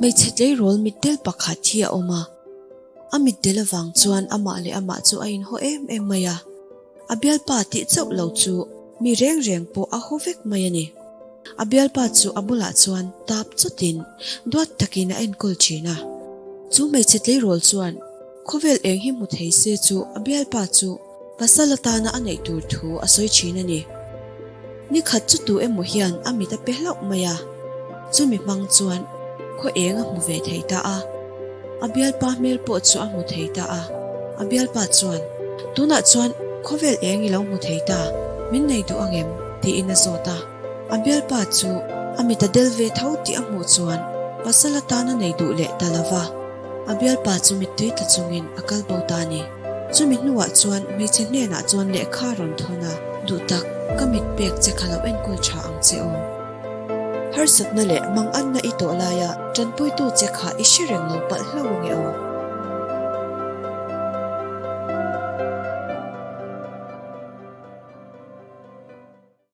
Hmeichhe tleirawl mitdel pakhat hi a awm a, a mitdel avang chuan amah leh amah chu a inhaw em em mai a, a bialpa tih chauh lo chu mi reng reng pawh a haw vek mai a ni. A bialpa chu a bulah chuan tap chawtin duat takin a enkawl thin a, chu hmeichhe tleirawl chuan khawvel eng hi hmu thei se chu a bialpa chu Pasal atana a neih tur thu a sawi thin a ni. Ni khat chu tu emaw hian a mit a pe hlauh mai a, chumi hmang chuan khaw eng a hmu ve thei ta a. A bialpa hmel pawh chu a hmu thei ta a. A bialpa chuan, Tunah chuan khawvel eng i lo hmu thei ta, min nei duh ang em? tiin a zawt a. A bialpa chu a mit a del ve tho tih a hmuh chuan pasal atana nei duh leh ta lo va, a bialpa chu mittui tla chungin a kal bo ta a ni. Chumi hnuah chuan hmeichhe hnenah chuan lehkha a rawn thawn a, Duh tak, ka mit pek che kha lo enkawl tha ang che aw. Harsatna leh manganna i tawh laia tanpuitu che kha i hre reng lo palh hlauh ange aw.